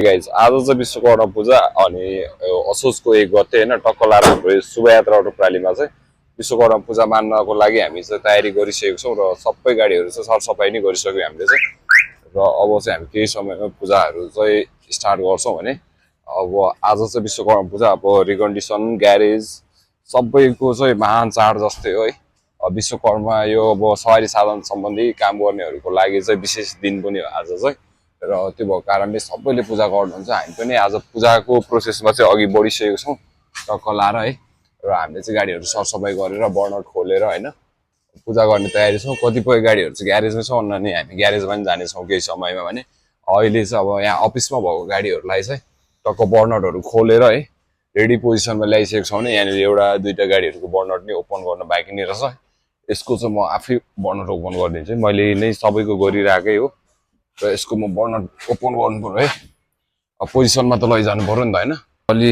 Guys आज चाहिँ विश्वकर्मा पूजा अनि असोजको 1 गते होइन टक्क लाएर हाम्रो शोभायात्रा अटो प्रालीमा चाहिँ विश्वकर्मा पूजा मान्नको लागि हामी चाहिँ तयारी गरिसकेको छौँ र सबै गाडीहरू चाहिँ सरसफाइ नै गरिसक्यौँ हामीले चाहिँ र अब चाहिँ हामी केही समयमा पूजाहरू चाहिँ स्टार्ट गर्छौँ भने अब आज चाहिँ विश्वकर्मा पूजा अब रिकन्डिसन ग्यारेज सबैको चाहिँ महान चाड जस्तै हो है। विश्वकर्मा यो अब सवारी साधन सम्बन्धी काम गर्नेहरूको लागि चाहिँ विशेष दिन पनि हो आज चाहिँ र त्यो भएको कारणले सबैले पूजा गर्नुहुन्छ। हामी पनि आज पूजाको प्रोसेसमा चाहिँ अघि बढिसकेको छौँ टक्क लाएर है र हामीले चाहिँ गाडीहरू सरसफाइ गरेर बर्नट खोलेर होइन पूजा गर्ने तयारी छौँ। कतिपय गाडीहरू चाहिँ ग्यारेजमै छ अनि हामी ग्यारेजमा पनि जानेछौँ केही समयमा भने अहिले चाहिँ अब यहाँ अफिसमा भएको गाडीहरूलाई चाहिँ टक्क बर्नटहरू खोलेर है रेडी पोजिसनमा ल्याइसकेको छौँ भने यहाँनिर एउटा दुईवटा गाडीहरूको बर्नट नै ओपन गर्न बाँकी नै रहेछ। यसको चाहिँ म आफै बर्नट ओपन गरिदिन्छु, मैले नै सबैको गरिरहेकै हो र यसको म बर्नट ओपन गर्नु पर्यो है। पोजिसनमा त लैजानु पर्यो नि त होइन, अलि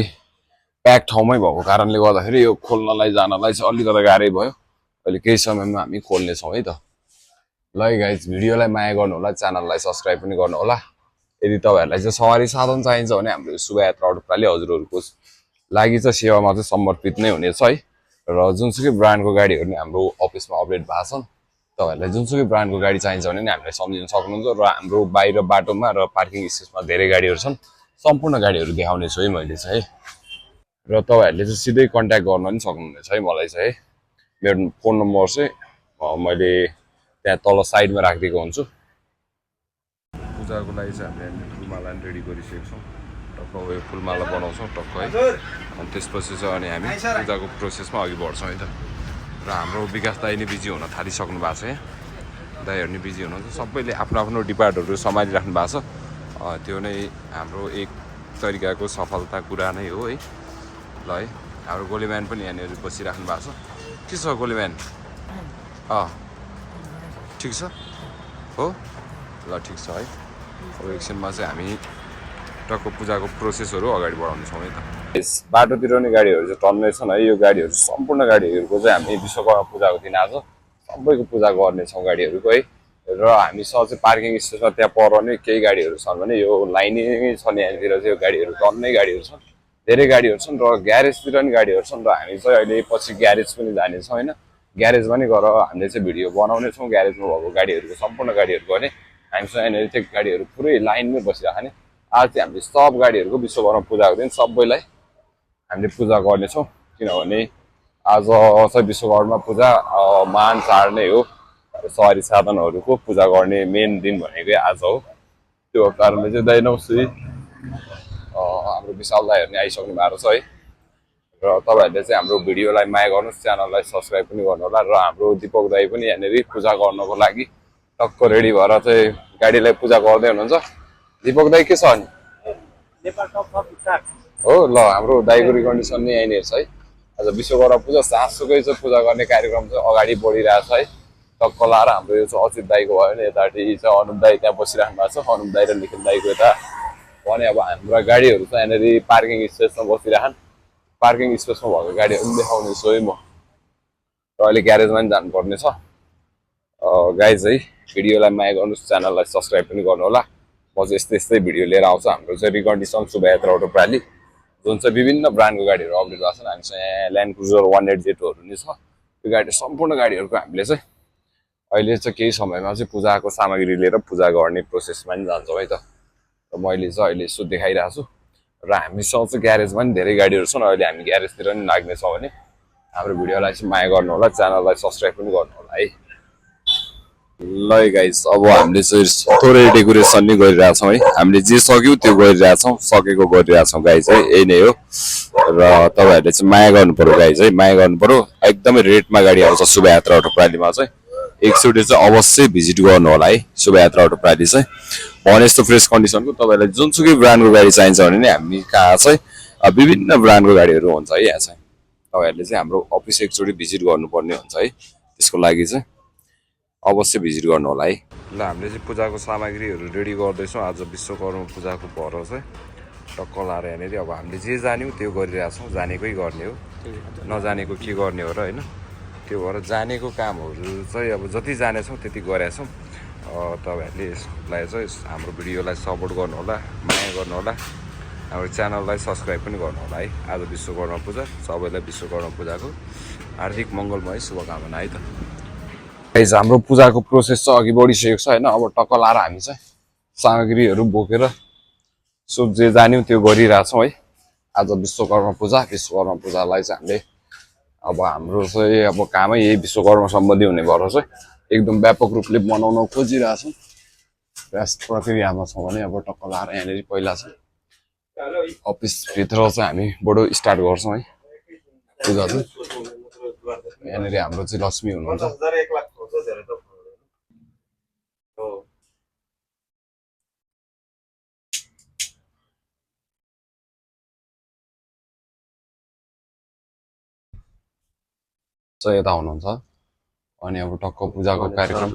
प्याक ठाउँमै भएको कारणले गर्दाखेरि यो खोल्नलाई जानलाई चाहिँ अलिकति गाह्रै भयो। अहिले केही समयमा हामी खोल्नेछौँ है त। ल गाइज भिडियोलाई माया गर्नु होला, च्यानललाई सब्सक्राइब पनि गर्नु होला। यदि तपाईँहरूलाई चाहिँ सवारी साधन चाहिन्छ भने हाम्रो शोभायात्रा अटो प्राली हजुरहरूको लागि चाहिँ सेवामा चाहिँ समर्पित नै हुनेछ है। र जुनसुकै ब्रान्डको गाडीहरू नि हाम्रो अफिसमा अपडेट भएको छन्। तपाईँहरूलाई जुनसुकै ब्रान्डको गाडी चाहिन्छ भने नि हामीलाई सम्झिन सक्नुहुन्छ र हाम्रो बाहिर बाटोमा र पार्किङ स्पेसमा धेरै गाडीहरू छन्, सम्पूर्ण गाडीहरू देखाउनेछु है मैले चाहिँ है। र तपाईँहरूले चाहिँ सिधै कन्ट्याक्ट गर्न पनि सक्नुहुनेछ है मलाई चाहिँ है। मेरो फोन नम्बर चाहिँ मैले त्यहाँ तल साइडमा राखिदिएको हुन्छु। पूजाको लागि चाहिँ हामीले फुलमाला पनि रेडी गरिसकेको छौँ, टक्क यो फुलमाला बनाउँछौँ टक्क है। अनि त्यसपछि चाहिँ अनि हामी पूजाको प्रोसेसमा अघि बढ्छौँ है त। र हाम्रो विकास दाइ नै बिजी हुन थालिसक्नु भएको छ यहाँ, दाइहरू नै बिजी हुनुहुन्छ, सबैले आफ्नो आफ्नो डिपार्टहरू सम्हालिराख्नु भएको छ। त्यो नै हाम्रो एक तरिकाको सफलता कुरा नै हो है। ल है हाम्रो गोलीम्यान पनि यहाँनिर बसिराख्नु भएको छ। के छ गोलीम्यान? ठिक छ हो, ल ठिक छ है। अब एकछिनमा चाहिँ हामी टक्क पूजाको प्रोसेसहरू अगाडि बढाउनेछौँ है त। बाटोतिर नि गाडीहरू चाहिँ टन्नै छन् है। यो गाडीहरू सम्पूर्ण गाडीहरूको चाहिँ हामी विश्वकर्मा पूजाको दिन आज सबैको पूजा गर्नेछौँ गाडीहरूको है। र हामीसँग चाहिँ पार्किङ स्पेसमा त्यहाँ पर नै केही गाडीहरू छन् भने यो लाइनै छन्, यहाँनिर चाहिँ यो गाडीहरू टन्नै गाडीहरू छन्, धेरै गाडीहरू छन् र ग्यारेजतिर नि गाडीहरू छन्। र हामी चाहिँ अहिले पछि ग्यारेज पनि जानेछौँ होइन, ग्यारेजमा नि गएर हामीले चाहिँ भिडियो बनाउनेछौँ ग्यारेजमा भएको गाडीहरूको सम्पूर्ण गाडीहरूको भने हामीसँग यहाँनिर त्यो गाडीहरू पुरै लाइनमै बसिरहेको नि। आज चाहिँ हामीले सब गाडीहरूको विश्वकर्मा पूजाको दिन सबैलाई हामीले पूजा गर्नेछौँ, किनभने आज चाहिँ विश्वकर्मा पूजा महान चाड नै हो। सवारी साधनहरूको पूजा गर्ने मेन दिन भनेकै आज हो। त्यो कारणले चाहिँ दाइ नमस्ते, हाम्रो विशाल दाइहरू नै आइसक्नु भएको छ है। र तपाईँहरूले चाहिँ हाम्रो भिडियोलाई माया गर्नुहोस्, च्यानललाई सब्सक्राइब पनि गर्नु होला। र हाम्रो दिपक दाइ पनि यहाँनिर पूजा गर्नको लागि टक्क रेडी भएर चाहिँ गाडीलाई पूजा गर्दै हुनुहुन्छ। दिपक दाइ के छ नि हो? ल हाम्रो दाइको रिकन्डिसन नै यहीँनिर छ है। आज विश्वकर्मा पूजा साँझसुकै चाहिँ पूजा गर्ने कार्यक्रम चाहिँ अगाडि बढिरहेको छ है। टक्क लाएर हाम्रो यो चाहिँ अचित दाइको भयो भने यतापट्टि चाहिँ अनुप दाइ त्यहाँ बसिराख्नु भएको छ, अनुप दाइ र निखिल दाइको यता भने अब हाम्रा गाडीहरू चाहिँ यहाँनिर पार्किङ स्पेसमा बसिरहन्। पार्किङ स्पेसमा भएको गाडीहरू पनि देखाउनेछु है म। र अहिले ग्यारेजमा पनि जानुपर्ने छ। गाइज है भिडियोलाई माया गर्नुहोस्, च्यानललाई सब्सक्राइब पनि गर्नु होला। म चाहिँ यस्तै यस्तै भिडियो लिएर आउँछु। हाम्रो चाहिँ रिकन्डिसन शोभायात्रा अटो प्राली जुन चाहिँ विभिन्न ब्रान्डको गाडीहरू अपडेट भएको छन्। हामीसँग यहाँ ल्यान्ड क्रुजर 180हरू नि छ। त्यो गाडी सम्पूर्ण गाडीहरूको हामीले चाहिँ अहिले चाहिँ केही समयमा चाहिँ पूजाको सामग्री लिएर पूजा गर्ने प्रोसेसमा पनि जान्छौँ है त। र मैले चाहिँ अहिले यसो देखाइरहेको छु। र हामीसँग चाहिँ ग्यारेजमा पनि धेरै गाडीहरू छन्। अहिले हामी ग्यारेजतिर पनि लाग्नेछौँ भने हाम्रो भिडियोलाई चाहिँ माया गर्नु होला, च्यानललाई सब्सक्राइब पनि गर्नु होला है। ल गाइस अब हामीले चाहिँ थोरै डेकोरेसन नै गरिरहेछौँ है। हामीले जे सक्यौँ त्यो गरिरहेछौँ, सकेको गरिरहेछौँ गाइस है, यही नै हो। र तपाईँहरूले चाहिँ माया गर्नु पर्यो गाइस है, माया गर्नु पर्यो। एकदमै रेटमा गाडी आउँछ शोभायात्रा अटो प्रालीमा चाहिँ, एकचोटि चाहिँ अवश्य भिजिट गर्नु होला है। शोभायात्रा अटो प्राली चाहिँ भने यस्तो फ्रेस कन्डिसनको तपाईँलाई जुनसुकै ब्रान्डको गाडी चाहिन्छ भने नि हामी कहाँ चाहिँ विभिन्न ब्रान्डको गाडीहरू हुन्छ है। यहाँ चाहिँ तपाईँहरूले चाहिँ हाम्रो अफिस एकचोटि भिजिट गर्नुपर्ने हुन्छ है। त्यसको लागि चाहिँ अवश्य भिजिट गर्नु होला है। ल हामीले चाहिँ पूजाको सामग्रीहरू रेडी गर्दैछौँ। आज विश्वकर्मा पूजाको भएर चाहिँ टक्क लाएर यहाँनिर अब हामीले जे जान्यौँ त्यो गरिरहेछौँ। जानेकै गर्ने हो, नजानेको के गर्ने हो र होइन। त्यो भएर जानेको कामहरू चाहिँ अब जति जानेछौँ त्यति गरेछौँ। तपाईँहरूले यसलाई चाहिँ हाम्रो भिडियोलाई सपोर्ट गर्नुहोला, माया गर्नुहोला, हाम्रो च्यानललाई सब्सक्राइब पनि गर्नुहोला है। आज विश्वकर्मा पूजा, सबैलाई विश्वकर्मा पूजाको हार्दिक मङ्गलमय शुभकामना है त। गाइस हाम्रो पूजाको प्रोसेस चाहिँ अघि बढिसकेको छ होइन। अब टक्क लाएर हामी चाहिँ सामग्रीहरू बोकेर सो जे जान्यौँ त्यो गरिरहेछौँ है। आज विश्वकर्मा पूजालाई चाहिँ हामीले अब हाम्रो चाहिँ अब कामै यही विश्वकर्मा सम्बन्धी हुने भएर चाहिँ एकदम व्यापक रूपले मनाउन खोजिरहेछौँ। प्रयास प्रक्रियामा छौँ भने अब टक्क लाएर यहाँनिर पहिला चाहिँ अफिसभित्र चाहिँ हामी बडो स्टार्ट गर्छौँ है पूजा चाहिँ। यहाँनिर हाम्रो चाहिँ लक्ष्मी हुनुहुन्छ। यता हुनुहुन्छ अनि अब टक्क पूजाको कार्यक्रम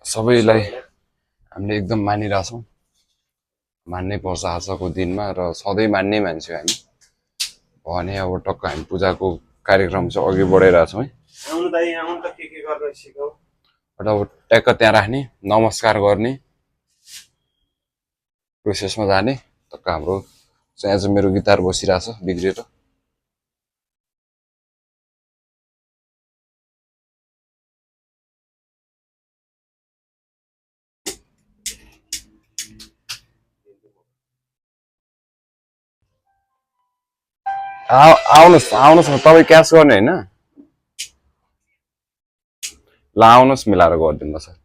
सबैलाई हामीले एकदम मानिरहेछौँ, मान्नै पर्छ आजको दिनमा र सधैँ मान्ने मान्छे हामी भने अब टक्क हामी पूजाको कार्यक्रम चाहिँ अघि बढाइरहेछौँ है। अब ट्याक्क त्यहाँ राख्ने, नमस्कार गर्ने प्रोसेसमा जाने। टक्क हाम्रो चाहिँ आज मेरो गिटार बसिरहेछ बिग्रेर। आउनुहोस् न, तपाईँ क्यास गर्ने होइन? ल आउनुहोस्, मिलाएर गरिदिनु ल सर।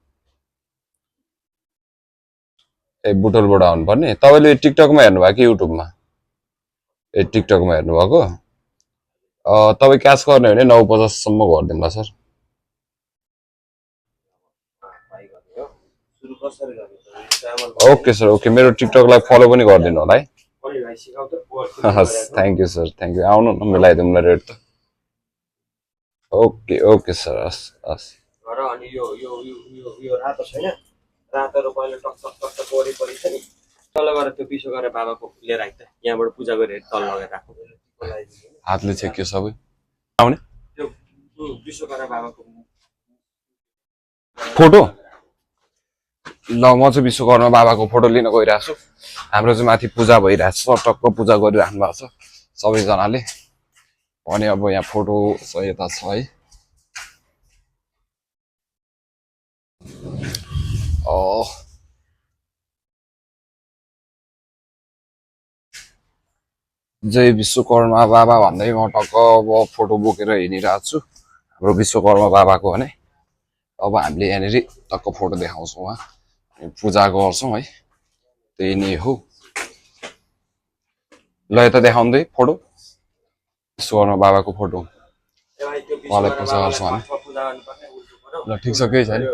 ए बुटोलबाट आउनुपर्ने। तपाईँले टिकटकमा हेर्नुभयो कि युट्युबमा? ए टिकटकमा हेर्नुभएको। तपाईँ क्यास गर्ने भने 950सम्म गरिदिनु ल सर। Okay sir, okay. मेरो टिकटकलाई फलो पनि गरिदिनु होला है। हस्, thank you sir, thank you. आउनु न, मिलाइदिउँ न रेट त। ओके ओके सर, हस् हस्। अनि यो रातो छैन, रातो र पहिले टक टक टक टक वरिपरि छ नि, तल गएर त्यो विश्वकर्मा बाबाको लिएर आइ त, यहाँबाट पूजा गरेर तल लगेर राख्नु। हातले छेक्यो सबै आउने त्यो विश्वकर्मा बाबाको फोटो। ल म चाहिँ विश्वकर्मा बाबाको फोटो लिन गइरहेको छु। हाम्रो चाहिँ माथि पूजा भइरहेको छ, टक्क पूजा गरिराख्नु भएको छ सबैजनाले भने अब यहाँ फोटो यता छ है। जय विश्वकर्मा बाबा भन्दै म टक्क अब फोटो बोकेर हिँडिरहेको छु हाम्रो विश्वकर्मा बाबाको भने। अब हामीले यहाँनिर टक्क फोटो देखाउँछौँ, उहाँ पूजा गर्छौँ है, त्यही नै हो। ल यता देखाउँदै फोटो, विश्वकर्मा बाबाको फोटो उहाँलाई पूजा गर्छौँ भने। ल ठिक छ, केही छैन,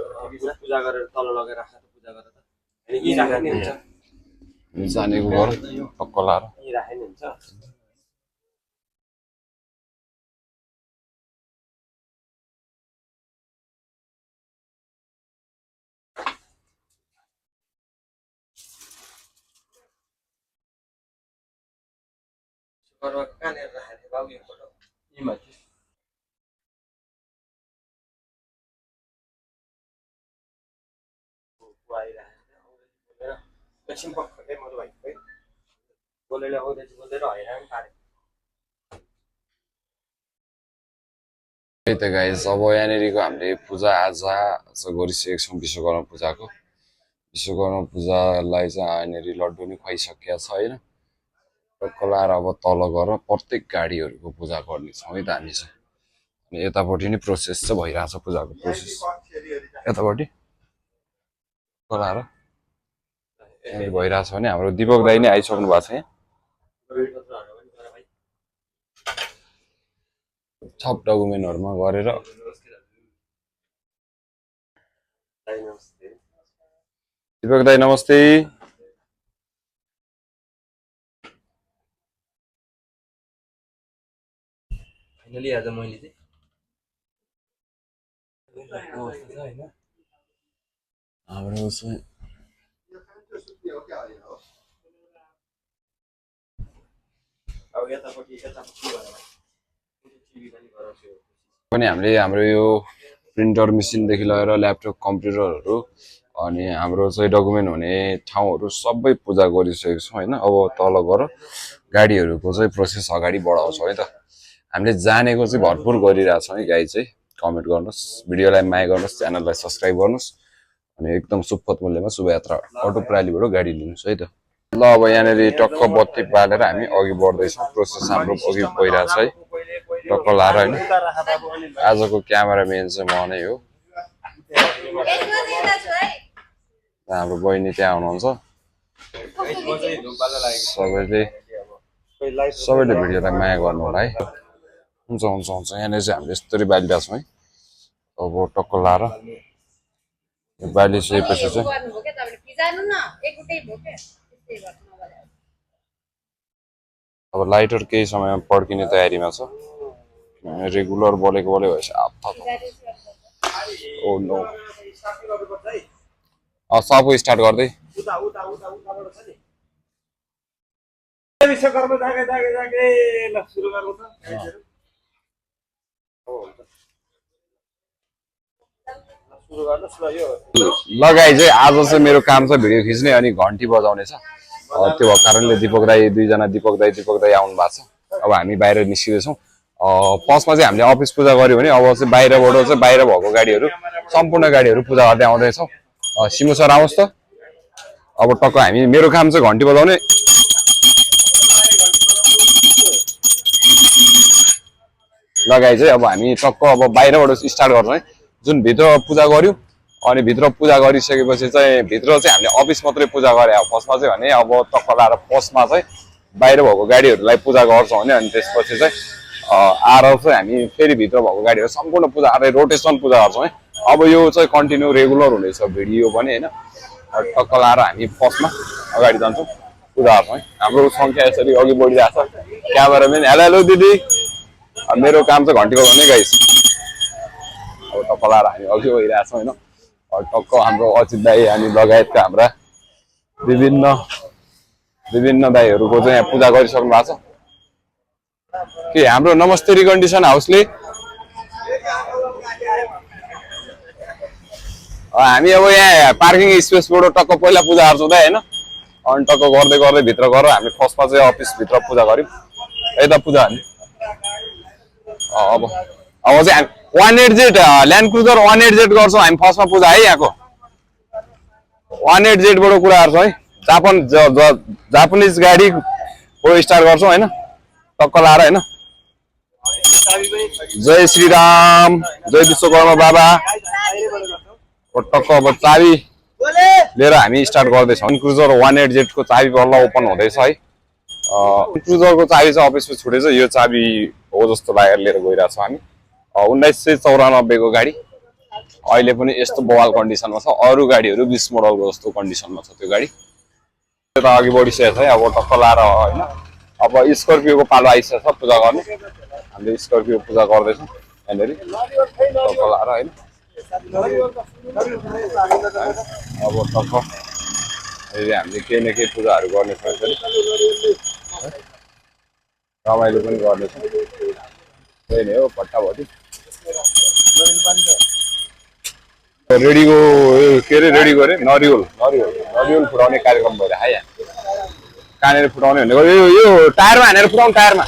जानेको गरौँ टक्क लाएर। त्यही त गाइस, अब यहाँनिरको हामीले पूजा आजा गरिसकेको छौँ विश्वकर्मा पूजाको। विश्वकर्मा पूजालाई चाहिँ यहाँनिर लड्डु नि खुवाइसकेको छ होइन। टक्क लाएर अब तल गएर प्रत्येक गाडीहरूको पूजा गर्नेछौँ है त हामी चाहिँ। अनि यतापट्टि नै प्रोसेस चाहिँ भइरहेछ पूजाको प्रोसेस यतापट्टि लाएर यहाँनिर भइरहेछ भने हाम्रो दिपक दाई नै आइसक्नु भएको छ यहाँ। सब डकुमेन्टहरूमा गरेर दिपक दाई नमस्ते। फाइनली आज मैले चाहिँ हाम्रो चाहिँ पनि हामीले हाम्रो यो प्रिन्टर मेसिनदेखि लिएर ल्यापटप कम्प्युटरहरू अनि हाम्रो चाहिँ डकुमेन्ट हुने ठाउँहरू सबै पूजा गरिसकेको छौँ होइन। अब तल गएर गाडीहरूको चाहिँ प्रोसेस अगाडि बढाउँछौँ है त। हामीले जानेको चाहिँ भरपुर गरिरहेछौँ है गाई चाहिँ। कमेन्ट गर्नुहोस्, भिडियोलाई माया गर्नुहोस्, च्यानललाई सब्सक्राइब गर्नुहोस् अनि एकदम सुपथ मूल्यमा शुभयात्रा अटो प्रालीबाट गाडी लिनुहोस् है त। ल अब यहाँनिर टक्क बत्ती बालेर हामी अघि बढ्दैछौँ। प्रोसेस हाम्रो अघि भइरहेछ है टक्क लाएर होइन। आजको क्यामेराम्यान चाहिँ म नै हो। हाम्रो बहिनी त्यहाँ हुनुहुन्छ। सबैले भिडियोलाई माया गर्नु होला है। हुन्छ हुन्छ हुन्छ। यहाँनिर चाहिँ हामीले यस्तरी बालिरहेको छौँ है। अब टक्क लाएर बालिसकेपछि चाहिँ अब लाइटर केही समयमा पड्किने तयारीमा छ। रेगुलर बलेको बले भएछ। Oh no. सबको स्टार्ट गर्दै लगाइ चाहिँ आज चाहिँ मेरो काम छ भिडियो खिच्ने अनि घन्टी बजाउने छ। त्यो भएको कारणले दिपक दाई दुईजना दिपक दाई आउनु भएको छ। अब हामी बाहिर निस्किँदैछौँ। फर्स्टमा चाहिँ हामीले अफिस पूजा गऱ्यो भने अब चाहिँ बाहिरबाट चाहिँ बाहिर भएको गाडीहरू सम्पूर्ण गाडीहरू पूजा गर्दै आउँदैछौँ। सिमु सर आउनुहोस् त। अब टक्क हामी मेरो काम चाहिँ घन्टी बजाउने। लगाइ चाहिँ अब हामी टक्क अब बाहिरबाट स्टार्ट गर्छौँ है। जुन भित्र पूजा गऱ्यौँ अनि भित्र पूजा गरिसकेपछि चाहिँ भित्र चाहिँ हामीले अफिस मात्रै पूजा गरे अब फर्स्टमा चाहिँ भने अब टक्क लाएर फर्स्टमा चाहिँ बाहिर भएको गाडीहरूलाई पूजा गर्छौँ भने अनि त्यसपछि चाहिँ आएर चाहिँ हामी फेरि भित्र भएको गाडीहरू सम्पूर्ण पूजा गरेर रोटेसन पूजा गर्छौँ है। अब यो चाहिँ कन्टिन्यू रेगुलर हुनेछ भिडियो पनि होइन। टक्क लाएर हामी फर्स्टमा अगाडि जान्छौँ पूजा गर्छौँ है। हाम्रो सङ्ख्या यसरी अघि बढिरहेको छ। क्यामेराम्यान हेलो हेलो दिदी। मेरो काम चाहिँ घन्टी बजाउने गाइस। अब टक्क लाएर हामी अघि गइरहेछौँ होइन। टक्क हाम्रो अचित दाई अनि लगायतका हाम्रा विभिन्न दाईहरूको चाहिँ यहाँ पूजा गरिसक्नु भएको छ। के हाम्रो नमस्ते रिकन्डिसन हाउसले हामी अब यहाँ पार्किङ स्पेसबाट टक्क पहिला पूजा गर्छौँ दाइ होइन। अनि टक्क गर्दै गर्दै भित्र गएर हामी फर्स्टमा चाहिँ अफिसभित्र पूजा गऱ्यौँ यता पूजा हामी। अब चाहिँ 180 ल्यान्ड क्रुजर 180 गर्छौँ हामी फर्स्टमा पूजा है। यहाँको 180बाट कुरा गर्छौँ है। जापानिज गाडी स्टार्ट गर्छौँ होइन। टक्क लाएर होइन। जय श्रीराम जय विश्वकर्मा बाबा। टक्क अब चाबी लिएर हामी स्टार्ट गर्दैछौँ। क्रुजर 180 को चाबी बल्ल ओपन हुँदैछ है। क्रुजरको चाबी चाहिँ अफिसमा छुटेछ। यो चाबी हो जस्तो लागेर लिएर गइरहेको छौँ हामी। 1994 को गाडी अहिले पनि यस्तो बवाल कन्डिसनमा छ। अरू गाडीहरू 20 मोडलको जस्तो कन्डिसनमा छ त्यो गाडी। त्यो त अघि बढिसकेको छ है। अब टक्क लाएर होइन। अब स्कर्पियोको पालो आइसकेको छ पूजा गर्ने। हामीले स्कर्पियो पूजा गर्दैछौँ यहाँनिर टक्क लाएर होइन। अब टक्क हामीले केही न केही पूजाहरू गर्नेछौँ यसरी रमाइलो पनि गर्नेछौँ। त्यही नै हो भट्टाभट्टी रेडीको के अरे रेडी गरे नरिवल फुटाउने कार्यक्रम भइरहेको है यहाँ। कहाँनिर फुटाउने भनेको यो टायरमा हानेर फुटाउनु। टायरमा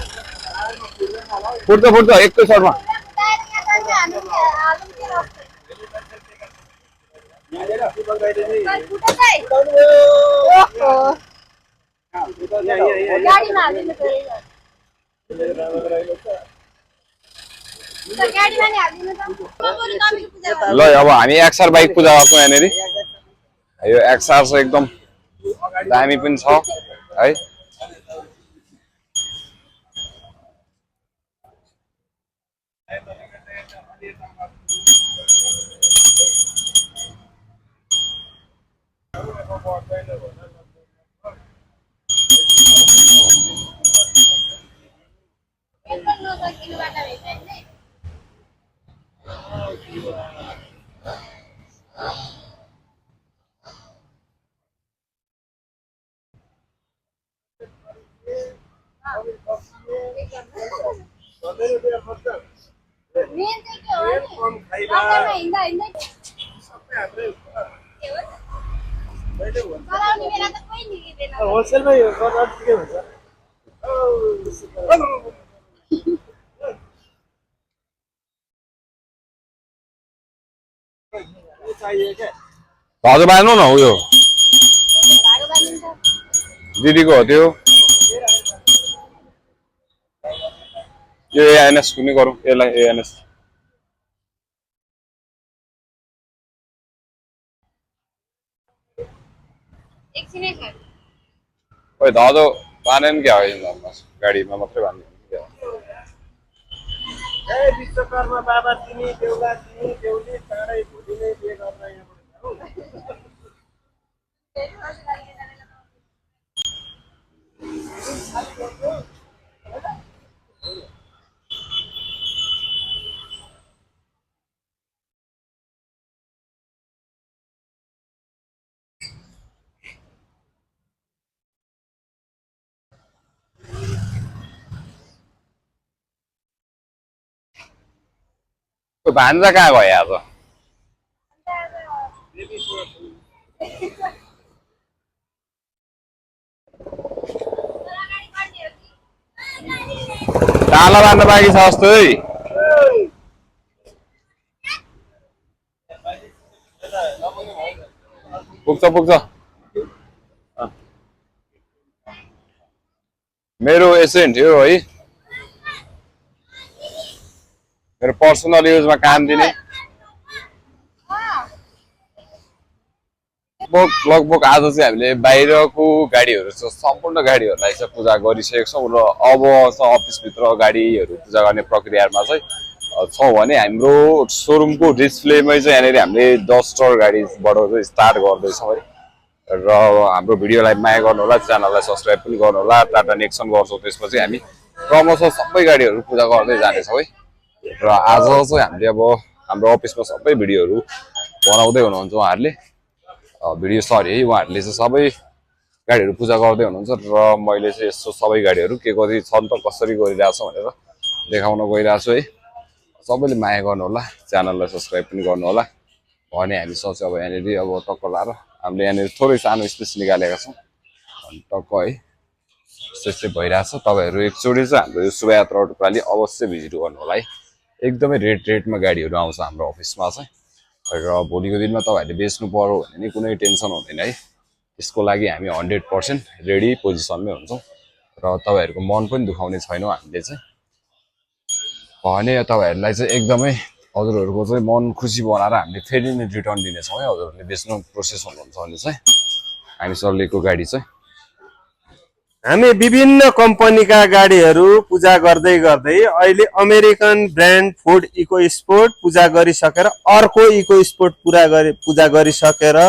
फुट्छ एककै सर्टमा। ल अब हामी एक्सआर बाइक पूजा गर्छौँ यहाँनिर। यो एक्सआर चाहिँ एकदम दामी पनि छ है। मेन चाहिँ के हो नि बाटोमा हिँड्दा हिँड्दै सबै हाम्रै चलाउने बेला त कोही निस्किँदैन होलसेलमै गर्दा ठिकै हुन्छ चाहियो क्या भाउजू बाँध्नु न उयो भागो बाँधिन्छ दिदीको हो त्यो यो एएनएस कुनै गरौँ यसलाई एएनएस एकछिनै छ खोइ भाउजू बाँधेन क्या हो गाडीमा मात्रै बाँध्नु ए विश्वकर्मा बाबा तिमी देउला तिमी देउली चाँडै भोलि नै बिहे गर्न भान्जा कहाँ गयो आज ताला बाँध्न बाँकी छ जस्तो है पुग्छ पुग्छ मेरो एसेन्ट हो है मेरो पर्सनल युजमा काम दिने लगभग आज चाहिँ हामीले बाहिरको गाडीहरू चाहिँ सम्पूर्ण गाडीहरूलाई चाहिँ पूजा गरिसकेको छौँ र अब चाहिँ अफिसभित्र गाडीहरू पूजा गर्ने प्रक्रियामा चाहिँ छौँ भने हाम्रो सोरुमको डिस्प्लेमै चाहिँ यहाँनिर हामीले डस्टर गाडीबाट चाहिँ स्टार्ट गर्दैछौँ है र हाम्रो भिडियोलाई माया गर्नुहोला च्यानललाई सब्सक्राइब पनि गर्नुहोला टाटा नेक्सन गर्छौँ त्यसपछि हामी क्रमशः सबै गाडीहरू पूजा गर्दै जानेछौँ है र आज चाहिँ हामीले अब हाम्रो अफिसमा सबै भिडियोहरू बनाउँदै हुनुहुन्छ उहाँहरूले भिडियो सरी है उहाँहरूले चाहिँ सबै गाडीहरू पूजा गर्दै हुनुहुन्छ र मैले चाहिँ यस्तो सबै गाडीहरू के कति छन् त कसरी गरिरहेको छ भनेर देखाउन गइरहेको छु है सबैले माया गर्नुहोला च्यानललाई सब्सक्राइब पनि गर्नुहोला भने हामी सोच्यो अब यहाँनिर अब टक्क लाएर हामीले यहाँनिर थोरै सानो स्पेस निकालेका छौँ अनि टक्क है यस्तो भइरहेछ तपाईँहरू एकचोटि चाहिँ हाम्रो यो शोभायात्रा टुक्राली अवश्य भिजिट गर्नु होला है एकदमै रेटमा गाडीहरू आउँछ हाम्रो अफिसमा चाहिँ र भोलिको दिनमा तपाईँहरूले बेच्नु पर्यो भने नि कुनै टेन्सन हुँदैन है त्यसको लागि हामी 100% रेडी पोजिसनमै हुन्छौँ र तपाईँहरूको मन पनि दुखाउने छैनौँ हामीले चाहिँ भने तपाईँहरूलाई चाहिँ एकदमै हजुरहरूको चाहिँ मन खुसी बनाएर हामीले फेरि नै रिटर्न दिनेछौँ है हजुरहरूले बेच्नु प्रोसेस हुनुहुन्छ भने चाहिँ हामी सरलेको गाडी चाहिँ हामी विभिन्न कम्पनीका गाडीहरू पूजा गर्दै गर्दै अहिले American brand Ford EcoSport पूजा गरिसकेर अर्को इको स्पोर्ट पूजा गरिसकेर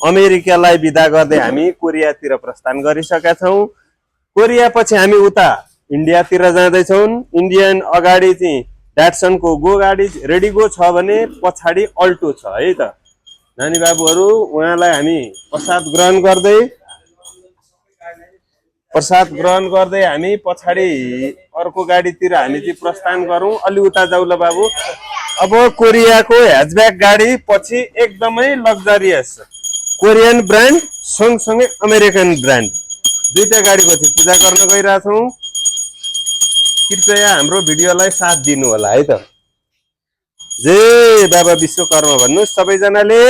अमेरिकालाई बिदा गर्दै हामी कोरियातिर प्रस्थान गरिसकेका छौँ कोरिया पछि हामी उता इन्डियातिर जाँदैछौँ इन्डियन अगाडि चाहिँ ड्याटसनको गो गाडी रेडी गो छ भने पछाडि अल्टो छ है त नानी बाबुहरू उहाँलाई हामी प्रसाद ग्रहण गर्दै हामी पछाडि अर्को गाडीतिर हामी चाहिँ प्रस्थान गरौँ अलि उता जाऊ ल बाबु अब कोरियाको ह्याचब्याक गाडी पछि एकदमै लग्जरियस कोरियन ब्रान्ड सँगसँगै अमेरिकन ब्रान्ड दुईटा गाडीको चाहिँ पूजा गर्न गइरहेछौँ कृपया हाम्रो भिडियोलाई साथ दिनु होला है त जय बाबा विश्वकर्मा भन्नुहोस् सबैजनाले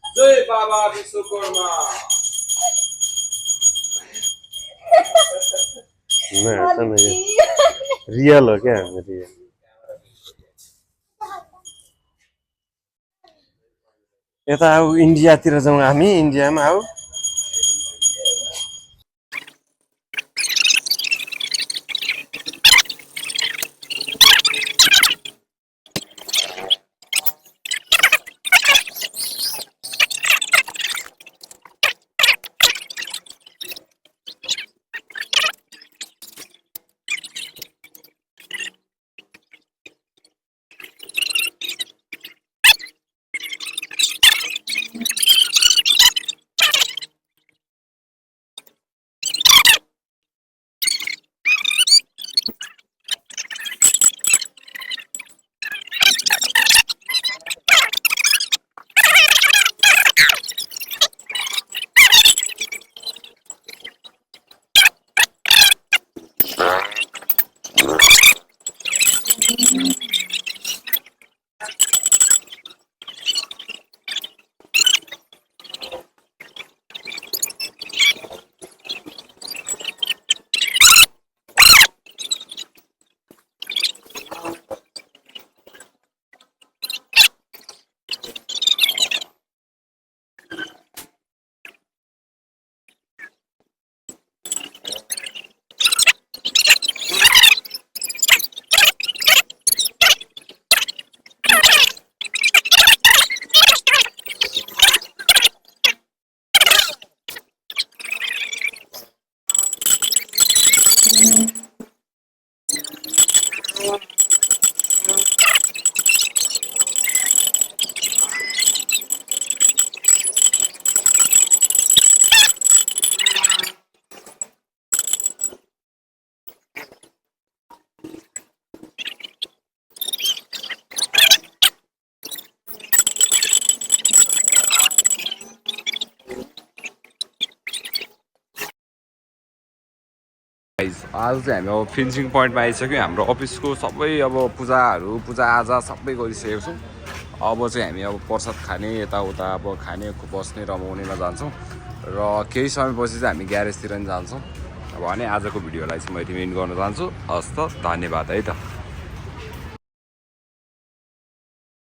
जय बाबा विश्वकर्मा रियल हो क्या रियल यता आऊ इन्डियातिर जाउँ हामी इन्डियामा आऊ आज चाहिँ हामी अब फिनिसिङ पोइन्टमा आइसक्यौँ हाम्रो अफिसको सबै अब पूजाआजा सबै गरिसकेको छौँ अब चाहिँ हामी अब प्रसाद खाने यताउता अब खाने बस्ने रमाउनेमा जान्छौँ र केही समयपछि चाहिँ हामी ग्यारेजतिर पनि जान्छौँ भने आजको भिडियोलाई चाहिँ म यति एन्ड गर्न चाहन्छु हस् त धन्यवाद है त।